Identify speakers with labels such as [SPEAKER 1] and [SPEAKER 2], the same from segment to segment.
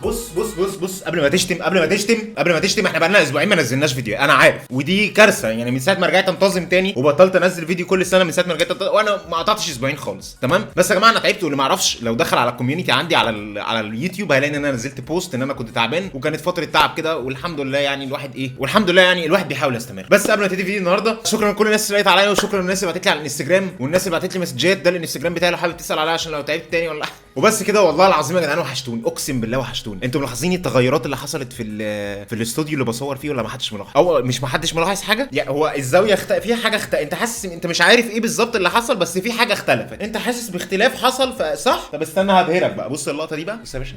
[SPEAKER 1] بص بص بص بص، قبل ما تشتم، قبل ما تشتم، قبل ما تشتم، احنا بقالنا اسبوعين ما نزلناش فيديو، انا عارف، ودي كارثة. يعني من ساعة ما رجعت انتظم تاني وبطلت انزل فيديو كل سنه، من ساعة ما رجعت وانا ما قطعتش اسبوعين خالص، تمام؟ بس يا جماعة انا تعبت، واللي ما يعرفش لو دخل على ال community عندي على اليوتيوب هيلاقي ان انا نزلت post ان انا كنت تعبان وكانت فترة تعب كده، والحمد لله يعني الواحد ايه، والحمد لله يعني الواحد بيحاول يستمر. بس قبل ما تبتدي الفيديو النهارده، شكرا لكل الناس اللي لقيت عليا، وشكرا للناس اللي بعتت لي على الانستجرام، والناس اللي بعتت لي مسجات. ده الانستجرام بتاعي لو حابب تسال عليا عشان لو تعبت تاني ولا. وبس كده، والله العظيم يا جدعان وحشتوني، اقسم بالله وحشتوني. انتوا ملاحظين التغيرات اللي حصلت في الاستوديو اللي بصور فيه ولا ما حدش ملاحظ؟ او مش ما حدش ملاحظ حاجة؟ يعني هو الزاوية فيها حاجة انت حاسس، انت مش عارف ايه بالظبط اللي حصل، بس في حاجة اختلفت، انت حاسس باختلاف حصل، صح؟ طب استنى هبهرك بقى. بص اللقطة دي بقى، بص يا باشا،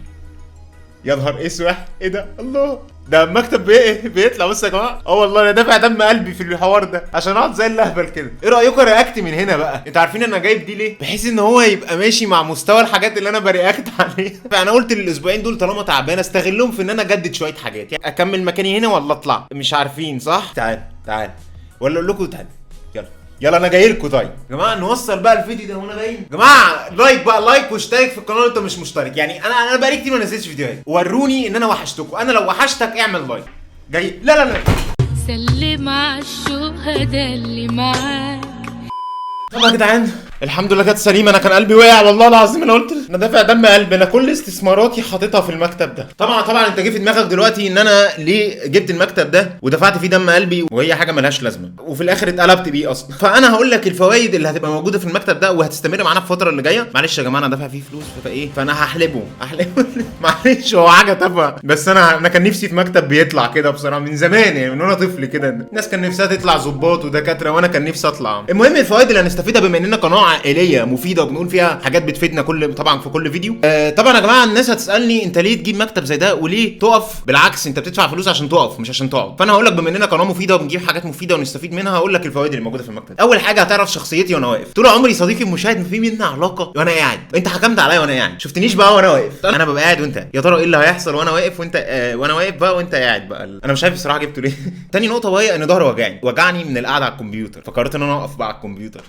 [SPEAKER 1] يا نهار اسود، ايه ده؟ الله، ده المكتب بيطلع. بص يا جماعة، والله انا دافع دم قلبي في الحوار ده عشان اقعد زي الاهبل كده. ايه رايكم react من هنا بقى؟ انتوا عارفين انا جايب دي ليه؟ بحيث ان هو يبقى ماشي مع مستوى الحاجات اللي انا ب react عليها. فانا قلت للاسبوعين دول طالما تعبان استغلهم في ان انا اجدد شوية حاجات، يعني اكمل مكاني هنا ولا اطلع؟ مش عارفين صح؟ تعال تعال، ولا اقول لكم تعال، يلا يلا انا جاي لكم. طيب يا جماعة نوصل بقى الفيديو ده وانا باين. يا جماعة like بقى، like واشترك في القناة لو انت مش مشترك. يعني انا بقالي كتير ما نزلتش فيديوهات، وروني ان انا وحشتكم. انا لو وحشتك اعمل like. جاي، لا لا لا،
[SPEAKER 2] سلم على الشهداء اللي معاك.
[SPEAKER 1] طب يا جدعان الحمد لله كانت سليمة، انا كان قلبي وقع والله العظيم. انا قلت انا دافع دم قلبي، انا كل استثماراتي حاططها في المكتب ده. طبعا طبعا انت جه في دماغك دلوقتي ان انا ليه جبت المكتب ده ودفعت فيه دم قلبي وهي حاجة ملهاش لازمه، وفي الاخر اتقلبت بيه اصلا. فانا هقول لك الفوائد اللي هتبقى موجودة في المكتب ده وهتستمر معانا في الفترة اللي جاية. معلش يا جماعة انا دافع فيه فلوس فايه، فانا هحلبه هحلبه معلش هو حاجة تافهة، بس انا كان نفسي في مكتب بيطلع كده بصراحة من زمان، يعني من وانا طفل كده الناس كان نفسها تطلع ظباط ودكاترة وانا كان نفسي اطلع. المهم الفوائد اللي هنستفيدها بما اننا قناة عائلية مفيدة وبنقول فيها حاجات بتفيدنا كل طبعا في كل فيديو. طبعا يا جماعة الناس هتسالني انت ليه تجيب مكتب زي ده وليه تقف؟ بالعكس انت بتدفع فلوس عشان تقف مش عشان تقعد. فانا هقول لك بما اننا قناة مفيدة وبنجيب حاجات مفيدة ونستفيد منها، هقول لك الفوائد اللي موجودة في المكتب. اول حاجة هتعرف شخصيتي وانا واقف. طول عمري صديقي المشاهد ما في مننا علاقة وانا قاعد، انت حكمت عليا وانا قاعد، شفتنيش بقى وانا واقف، انا ببقى قاعد وانت يا ترى ايه اللي هيحصل وانا واقف وانت وانا واقف بقى وانت قاعد بقى. انا مش عارف بصراحة جبته ليه. تاني نقطة وهي ان ظهري وجعني من القعدة على الكمبيوتر، فقررت ان انا اقف بقى على الكمبيوتر.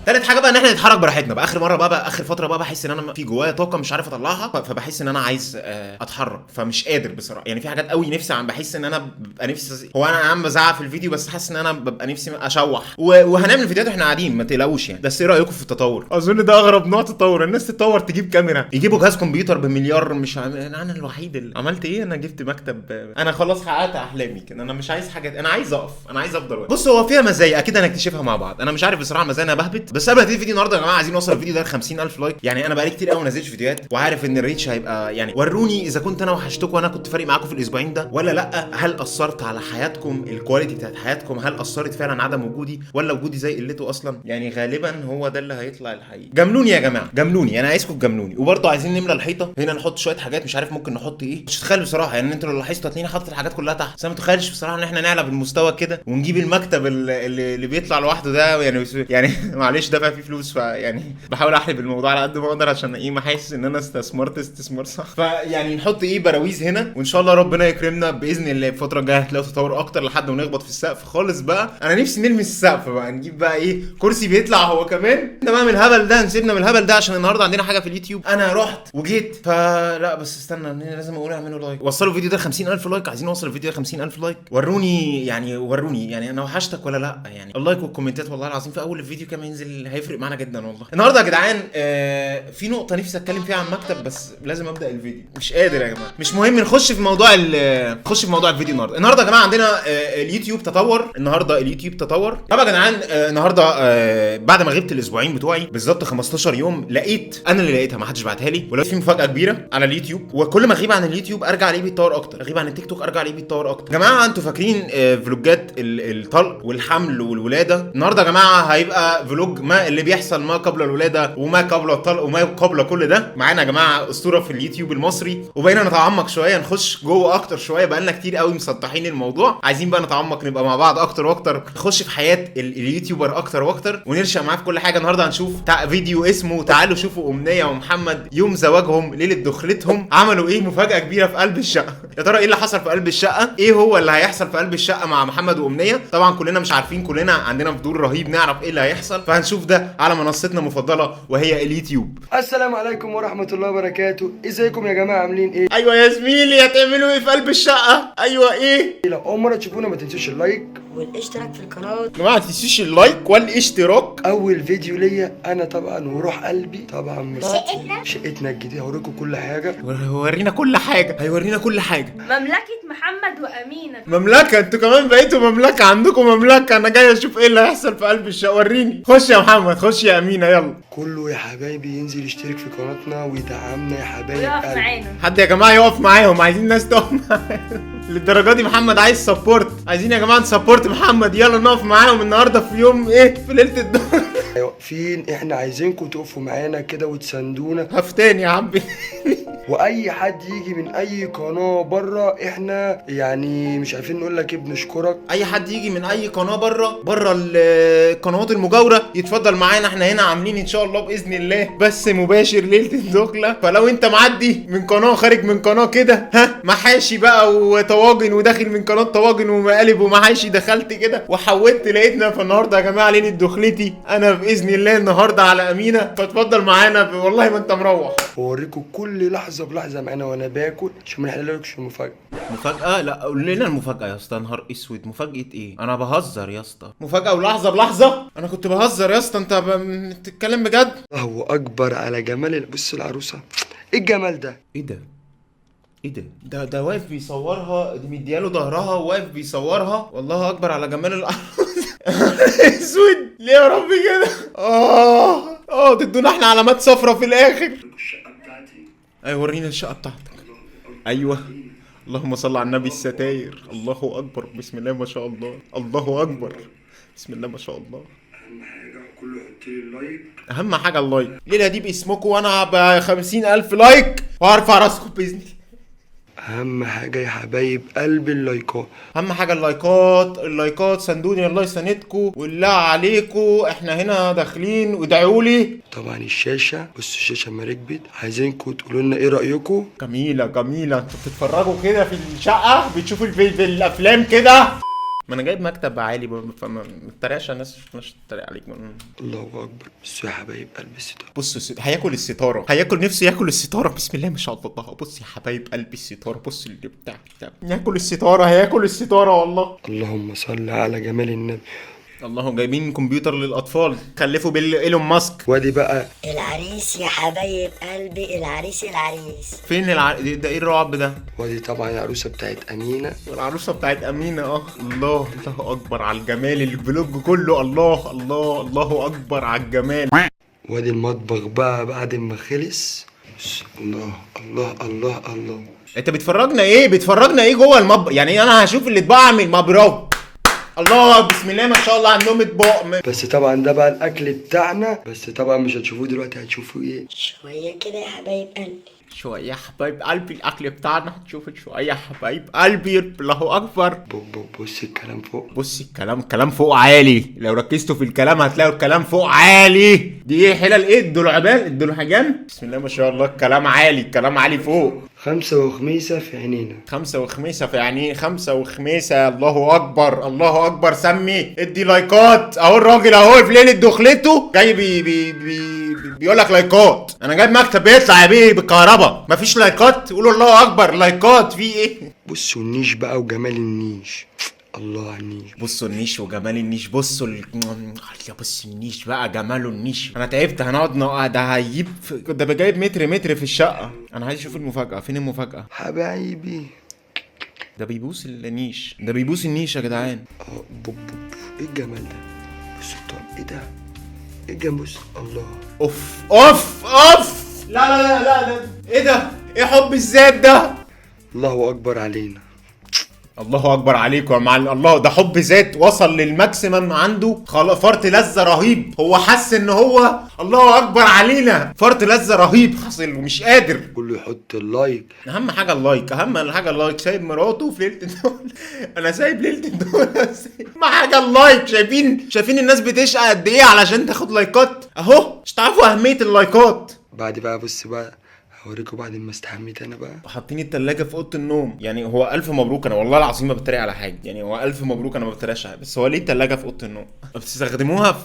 [SPEAKER 1] تالت حاجة بقى ان احنا نتحرك براحتنا بقى. اخر مرة بقى اخر فترة بقى بحس ان انا في جوايا طاقة مش عارف اطلعها، فبحس ان انا عايز اتحرك، فمش قادر بصراحة. يعني في حاجات قوي نفسي عم بحس ان انا ببقى نفسي، هو انا عم بزعق في الفيديو بس حاسس ان انا ببقى نفسي اشوح، وهنعمل فيديوهات واحنا قاعدين ما تقلقوش يعني. بس ايه رايكم في التطور؟ اظن ده اغرب نوع تطور، الناس تتطور تجيب كاميرا، يجيبوا جهاز كمبيوتر بمليار، مش انا الوحيد اللي عملت ايه؟ انا جبت مكتب، انا خلاص حققت احلامي كده، انا مش عايز حاجة، انا عايز اقف، انا عايز افضل واقف. بص هو فيها مزايا اكيد هنكتشفها مع بعض، انا مش عارف بصراحة مزايا، انا بهبت. بس قبل ما نبتدي الفيديو النهارده يا جماعة عايزين نوصل الفيديو ده ل 50000 like. يعني انا بقالي كتير قوي ما نزلتش فيديوهات، وعارف ان ال reach هيبقى يعني، وروني اذا كنت انا وحشتكم وانا كنت فارق معاكم في الاسبوعين ده ولا لا، هل اثرت على حياتكم، ال quality بتاعت حياتكم هل اثرت فعلا عدم وجودي ولا وجودي زي قلته اصلا؟ يعني غالبا هو ده اللي هيطلع الحقيقي. جاملوني يا جماعة، جاملوني، انا عايزكم تجاملوني. وبرضه عايزين نملى الحيطة هنا، نحط شوية حاجات مش عارف ممكن نحط ايه، مش متخيل بصراحة. يعني انتوا لو لاحظتوا هتلاقيني حاطط الحاجات كلها تحت، بس انا ما متخيلش بصراحة ان احنا نعلى بالمستوى كده ونجيب المكتب اللي بيطلع لوحده ده. يعني معلش دافع فيه فلوس، فيعني بحاول احلب الموضوع على قد ما اقدر عشان ايه، ما حاسس ان انا استثمرت استثمار صح. فيعني نحط ايه براويز هنا، وان شاء الله ربنا يكرمنا باذن الله الفترة الجاية هتلاقوا تطور اكتر لحد ما نخبط في السقف خالص بقى. انا نفسي نلمس السقف بقى، نجيب بقى ايه كرسي بيطلع هو كمان. احنا بقى من الهبل ده، نسيبنا من الهبل ده عشان النهارده عندنا حاجة في اليوتيوب. انا رحت وجيت فلا، بس استنى لازم اقول اعملوا like، وصلوا الفيديو ده 50000 like، عايزين نوصل الفيديو ده 50000 like. وروني يعني، وروني يعني انا وحشتك ولا لا. يعني ال like والكومنتات والله العظيم في اول الفيديو كمان ينزل هيفرق معانا جدا والله. النهارده يا جدعان في نقطة نفسي اتكلم فيها عن المكتب، بس لازم ابدا الفيديو، مش قادر يا جماعة. مش مهم، نخش في موضوع نخش في موضوع الفيديو النهارده. النهارده يا جماعة عندنا اليوتيوب تطور، النهارده اليوتيوب تطور. طبعا يا جدعان النهارده بعد ما غبت الاسبوعين بتوعي بالظبط 15 يوم، لقيت انا اللي لقيتها ما حدش بعتها لي، ولقيت في مفاجاة كبيرة على اليوتيوب. وكل ما اغيب عن اليوتيوب ارجع الاقيه بيتطور اكتر، اغيب عن التيك توك ارجع الاقيه بيتطور اكتر. يا جماعة انتوا فاكرين فلوجات الطلق والحمل والولاده؟ النهارده يا جماعة هيبقى vlog ما اللي بيحصل ما قبل الولادة وما قبل الطلق وما قبل كل ده. معانا يا جماعة اسطورة في اليوتيوب المصري، وبقينا نتعمق شوية، نخش جوه اكتر شوية، بقالنا كتير قوي مسطحين الموضوع، عايزين بقى نتعمق، نبقى مع بعض اكتر واكتر، نخش في حياة ال YouTuber اكتر واكتر، ونرشق معاه في كل حاجة. النهارده هنشوف فيديو اسمه تعالوا شوفوا امنية ومحمد يوم زواجهم ليلة دخلتهم عملوا ايه، مفاجاة كبيرة في قلب الشقة. يا ترى ايه اللي حصل في قلب الشقة؟ ايه هو اللي هيحصل في قلب الشقة مع محمد وامنيه؟ طبعا كلنا مش عارفين، كلنا عندنا فضول رهيب نعرف ايه اللي هيحصل، فهنشوف هنشوف ده على منصتنا المفضلة وهي اليوتيوب.
[SPEAKER 3] السلام عليكم ورحمة الله وبركاته. ازيكم يا جماعة، عاملين ايه؟
[SPEAKER 1] ايوه يا زميلي، هتعملوا ايه في قلب الشقة؟ ايوه ايه؟
[SPEAKER 3] لو اول مرة تشوفونا ما تنسوش ال like
[SPEAKER 4] والاشتراك في القناة.
[SPEAKER 1] يا جماعة ما تنسوش ال like والاشتراك.
[SPEAKER 3] اول فيديو ليا انا طبعا وروح قلبي طبعا مراتي، شقتنا الجديدة، هوريكم كل حاجة.
[SPEAKER 1] هيورينا كل حاجة، هيورينا كل حاجة.
[SPEAKER 5] مملكة محمد وأمينة.
[SPEAKER 1] مملكة، انتوا كمان بقيتوا مملكة، عندكم مملكة. انا جاي اشوف ايه اللي هيحصل في قلب الشقة، وريني. خش يا محمد، خش يا أمينة، يلا.
[SPEAKER 3] كله يا حبايبي ينزل يشترك في قناتنا ويدعمنا يا حبايب
[SPEAKER 5] ويقف
[SPEAKER 3] قلبي.
[SPEAKER 5] معانا.
[SPEAKER 1] حد يا جماعة يقف معاهم، عايزين ناس تقف معاهم. للدرجة دي محمد عايز support، عايزين يا جماعة ن support محمد، يلا نقف معاهم النهاردة في يوم ايه، في ليلة الدور.
[SPEAKER 3] واقفين، احنا عايزينكم تقفوا معانا كده وتساندونا.
[SPEAKER 1] هفتان يا عم.
[SPEAKER 3] واي حد يجي من اي قناة بره احنا يعني مش عارفين نقول لك ايه، بنشكرك.
[SPEAKER 1] اي حد يجي من اي قناة بره، بره القنوات المجاورة، يتفضل معانا. احنا هنا عاملين ان شاء الله باذن الله بس مباشر ليلة الدخلة، فلو انت معدي من قناة، خارج من قناة كده، ها محاشي بقى وطواجن، وداخل من قناة طواجن ومقالب ومحاشي، دخلت كده وحولت لقيتنا. فالنهارده يا جماعة ليلة دخلتي انا باذن الله النهارده على امينه، فاتفضل معانا والله ما انت مروح.
[SPEAKER 3] واوريكم كل لحظة بلحظة معانا وانا باكل عشان ما نحرقلكش المفاجاة.
[SPEAKER 1] مفاجأة؟ لا قول لنا المفاجأة يا اسطى. نهار اسود، مفاجأة ايه؟ انا بهزر يا اسطى. مفاجأة ولحظة بلحظة؟ انا كنت بهزر يا اسطى، انت بتتكلم بجد؟
[SPEAKER 3] الله اكبر على جمال، بص العروسة، ايه الجمال ده؟
[SPEAKER 1] ايه ده؟ ايه ده؟ ده ده واقف بيصورها، دي مدياله ظهرها وواقف بيصورها. والله اكبر على جمال العروسة. اسود ليه يا رب كده؟ تدونا احنا علامات صفرة في الاخر. ايوه ورينا الشقة بتاعتك. ايوه اللهم صل على النبي. الستاير، الله اكبر، بسم الله ما شاء الله، الله اكبر، بسم الله ما شاء الله.
[SPEAKER 3] اهم حاجة كله يحط لي ال like،
[SPEAKER 1] اهم حاجة ال like. الليلة دي باسمكم وانا ب 50,000 like وهرفع راسكم باذن الله.
[SPEAKER 3] اهم حاجة يا حبايب قلبي اللايكات،
[SPEAKER 1] اهم حاجة اللايكات، اللايكات سندوني الله يساندكم والله عليكم. احنا هنا داخلين وادعوا لي.
[SPEAKER 3] طبعا الشاشة، بصوا الشاشة ما ركبت، عايزينكم تقولوا لنا ايه رايكم.
[SPEAKER 1] جميلة جميلة، انتوا بتتفرجوا كده في الشقة، بتشوفوا في الافلام كده. ما انا جايب مكتب عالي، فما تتريقش على الناس، مش تتريق عليك.
[SPEAKER 3] الله اكبر. بصوا يا حبايب قلبي الستارة،
[SPEAKER 1] بصوا هياكل الستارة، هياكل نفسه ياكل الستارة، بسم الله ما شاء الله. بص يا حبايب قلبي الستارة، بص اللي بتاع ياكل الستارة، هياكل الستارة والله.
[SPEAKER 3] اللهم صل على جمال النبي.
[SPEAKER 1] اللهم جايبين كمبيوتر للاطفال، خلفوا بالايلون ماسك.
[SPEAKER 3] وادي بقى
[SPEAKER 4] العريس يا حبايب قلبي، العريس العريس.
[SPEAKER 1] فين ده ايه الرعب ده؟
[SPEAKER 3] وادي طبعا العروسة بتاعت امينه،
[SPEAKER 1] العروسة بتاعت امينه. الله، الله اكبر على الجمال، ال vlog كله الله الله الله اكبر على الجمال.
[SPEAKER 3] وادي المطبخ بقى بعد ما خلص. الله الله الله الله.
[SPEAKER 1] انت بتفرجنا ايه؟ بتفرجنا ايه جوه المطبخ؟ يعني انا هشوف اللي اتباع من مبروك. الله بسم الله ما شاء الله عندهم اطباق.
[SPEAKER 3] بس طبعا ده بقى الاكل بتاعنا، بس طبعا مش هتشوفوه دلوقتي، هتشوفوه ايه؟
[SPEAKER 4] شوية كده يا حبايب قلبي،
[SPEAKER 1] شوية يا حبايب قلبي الاكل بتاعنا، هتشوفوا شوية يا حبايب قلبي. الله اكبر.
[SPEAKER 3] بص الكلام فوق،
[SPEAKER 1] بص الكلام، كلام فوق عالي، لو ركزتوا في الكلام هتلاقوا الكلام فوق عالي. دي ايه حلل ايه؟ الدلعبان، الدلحجان، بسم الله ما شاء الله الكلام عالي، الكلام عالي فوق.
[SPEAKER 3] 5 وخميسة في عينينا،
[SPEAKER 1] 5 وخميسة في عينينا، 5 وخميسة. الله أكبر الله أكبر. سمي ادي لايكات أهو، الراجل أهو في ليلة دخلته جاي بي بي بي بيقول لك لايكات. أنا جايب مكتب بيطلع يا بيه بالكهرباء، مفيش لايكات؟ قولوا الله أكبر لايكات في إيه؟
[SPEAKER 3] بصوا النيش بقى وجمال النيش، الله على النيش.
[SPEAKER 1] بصوا النيش وجمال النيش، بصوا يا بص النيش بقى جماله النيش. انا تعبت، هنقعد ده هيجيب ده جايب متر متر في الشقة. انا عايز اشوف المفاجأة، فين المفاجأة؟
[SPEAKER 3] حبايبي
[SPEAKER 1] ده بيبوس النيش، ده بيبوس النيش يا جدعان.
[SPEAKER 3] بوب بوب. ايه الجمال ده؟ بصوا الطعم، ايه ده؟ ايه الجمال؟ بص الله.
[SPEAKER 1] اوف اوف اوف. لا لا لا لا لا، ايه ده؟ ايه حب الذات ده؟
[SPEAKER 3] الله اكبر علينا.
[SPEAKER 1] الله اكبر عليكم يا معلم. الله، ده حب ذات وصل لل maximum عنده، خلاص فرط لذة رهيب. هو حس ان هو الله اكبر علينا، فرط لذة رهيب حصل ومش قادر.
[SPEAKER 3] كله يحط ال like،
[SPEAKER 1] اهم حاجة ال like، اهم حاجة ال like. سايب مراته في ليلة الدخلة، انا سايب ليلة الدخلة، اهم حاجة ال like. شايفين الناس بتشقى قد ايه علشان تاخد لايكات اهو، مش تعرفوا اهمية اللايكات.
[SPEAKER 3] بعد بقى بص بقى هوريكم بعد ما استحميت انا بقى.
[SPEAKER 1] حاطين التلاجة في اوضة النوم، يعني هو الف مبروك، انا والله العظيم ما بتريق على حاجة، يعني هو الف مبروك انا ما بتريقش على حاجة، بس هو ليه التلاجة في اوضة النوم؟ بتستخدموها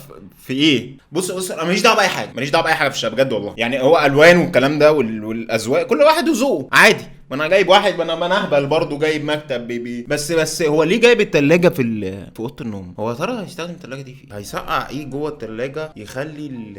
[SPEAKER 1] في ايه؟ بص انا ماليش دعوه باي حاجة، ماليش دعوه باي حاجة في الشقة بجد والله، يعني هو الوان والكلام ده والاذواق كل واحد وذوقه عادي. ما انا جايب واحد، ما انا اهبل برضه جايب مكتب بيبي، بس هو ليه جايب التلاجة في اوضة النوم؟ هو ترى هيستخدم التلاجة دي في ايه؟ هيسقع ايه جوه التلاجة يخلي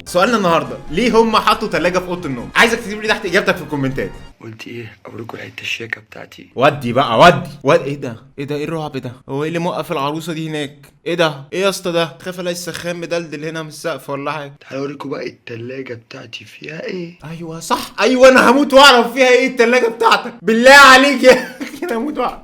[SPEAKER 1] سؤالنا النهارده ليه هم حطوا تلاجة في اوضة النوم؟ عايزك تكتب لي تحت اجابتك في الكومنتات.
[SPEAKER 3] قلت ايه؟ اوريكم الحتة الشياكه بتاعتي.
[SPEAKER 1] ودي بقى ودي ايه ده؟ ايه ده؟ ايه الرعب ده؟ هو ايه اللي موقف العروسة دي هناك؟ ايه ده؟ ايه يا اسطى ده؟ خاف الاقي السخان مدلدل هنا من السقف ولا حاجة.
[SPEAKER 3] تعالوا اوريكم بقى التلاجة بتاعتي فيها ايه.
[SPEAKER 1] ايوه صح، ايوه انا هموت واعرف فيها ايه التلاجة بتاعتك، بالله عليك يا اخي انا هموت واعرف.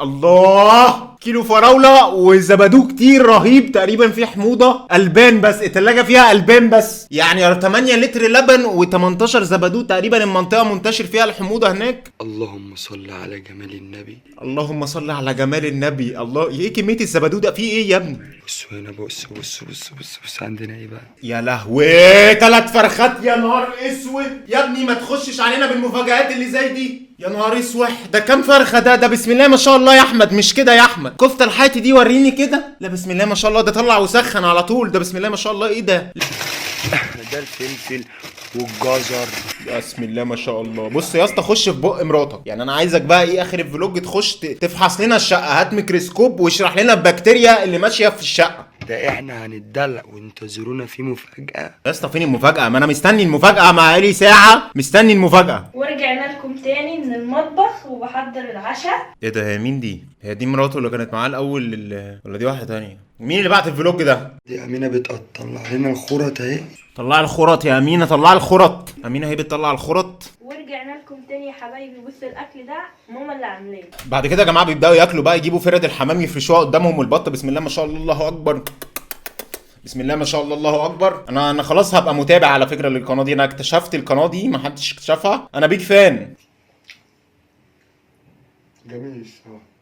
[SPEAKER 1] الله، كيلو فراوله وزبادو كتير رهيب، تقريبا في حموضه، البان بس، التلاجة فيها البان بس، يعني 8 لتر لبن و18 زبادو تقريبا، المنطقة منتشر فيها الحموضة هناك.
[SPEAKER 3] اللهم صل على جمال النبي،
[SPEAKER 1] اللهم صل على جمال النبي. الله، ايه كمية الزبادو ده؟ في ايه يا ابني؟
[SPEAKER 3] بصوا هنا، بص بص بص بص بص، عندنا ايه بقى؟
[SPEAKER 1] يا لهوي، 3 فرخات، يا نهار اسود يا ابني، ما تخشش علينا بالمفاجآت اللي زي دي. يا نهار اسود، ده كام فرخة ده؟ ده بسم الله ما شاء الله يا احمد، مش كده يا احمد؟ كفته الحاتي دي وريني كده. لا بسم الله ما شاء الله، ده طلع وسخن على طول، ده بسم الله ما شاء الله. ايه ده؟
[SPEAKER 3] ده الفلفل والجزر،
[SPEAKER 1] بسم الله ما شاء الله. بص يا اسطى، خش في بق مراتك، يعني انا عايزك بقى ايه اخر ال vlog تخش تفحص لنا الشقة، هات ميكروسكوب واشرح لنا البكتيريا اللي ماشية في الشقة.
[SPEAKER 3] ده احنا هنتدلع، وانتظرونا في مفاجأة.
[SPEAKER 1] يا اسطى فين المفاجأة؟ ما انا مستني المفاجأة، مع لي ساعة مستني المفاجأة.
[SPEAKER 5] ورجعنا لكم تاني من المطبخ وبحضر العشاء.
[SPEAKER 1] ايه ده؟ هي مين دي؟ هي دي مراته اللي كانت معاه الاول ولا دي واحدة تانية؟ مين اللي بعت ال vlog ده؟
[SPEAKER 3] دي امينة بتطلع لنا الخرط اهي.
[SPEAKER 1] طلع الخرط يا امينة، طلع الخرط. امينة هي بتطلع الخرط.
[SPEAKER 5] ورجعنا لكم تاني يا حبايبي. بصوا الاكل ده ماما اللي عاملاه.
[SPEAKER 1] بعد كده يا جماعة بيبداوا ياكلوا بقى، يجيبوا فرد الحمام يفرشوها قدامهم والبط، بسم الله ما شاء الله الله اكبر، بسم الله ما شاء الله الله اكبر. انا خلاص هبقى متابع على فكرة للقناة دي، انا اكتشفت القناة دي ما حدش اكتشفها، انا big fan.
[SPEAKER 3] جميل الصراحة.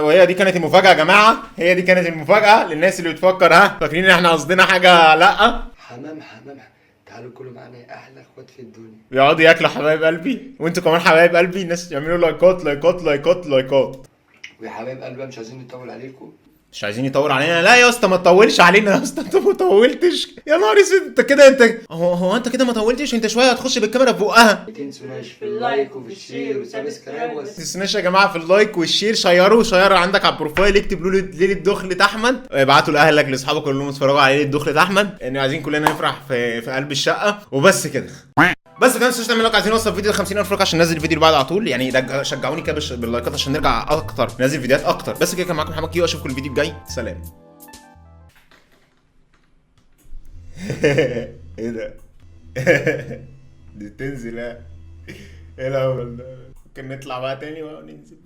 [SPEAKER 1] وهي دي كانت المفاجاة يا جماعة، هي دي كانت المفاجاة للناس اللي بتفكر، ها فاكرين ان احنا قصدنا حاجة؟ لا،
[SPEAKER 3] حمام حمام، تعالوا كلوا معانا يا احلى اخوات في الدنيا.
[SPEAKER 1] بيقعدوا ياكلوا حبايب قلبي، وانتوا كمان حبايب قلبي، الناس يعملوا لايكات لايكات لايكات لايكات.
[SPEAKER 3] ويا حبايب قلبي مش عايزين نطول عليكم،
[SPEAKER 1] مش عايزين يطول علينا. لا يا اسطى ما تطولش علينا يا اسطى، انت ما طولتش يا نهار اسود، انت كده، انت هو انت كده ما طولتش، انت شوية هتخش بالكاميرا في بقها.
[SPEAKER 3] ما تنسوناش في ال like وفي ال share و subscribe.
[SPEAKER 1] ما تنسوناش يا جماعة في ال like وال share، شيروا عندك على ال profile، اكتب ليلة دخلة احمد، ابعتوا لاهلك لاصحابك كلهم اتفرجوا على ليلة دخلة احمد، ان عايزين كلنا نفرح في قلب الشقة. وبس كده، بس كده. ما تنسوش تعملوا like، عايزين نوصل فيديو 50,000 like عشان ننزل الفيديو اللي بعده على طول، يعني شجعوني كده باللايكات عشان نرجع اكتر، ننزل فيديوهات اكتر. بس كده، كان معاكم محمد كيو، اشوفكم الفيديو الجاي، سلام. ايه ده؟ دي تنزل، ايه الهبل ده؟ ممكن نطلع بقى تاني بقى وننزل.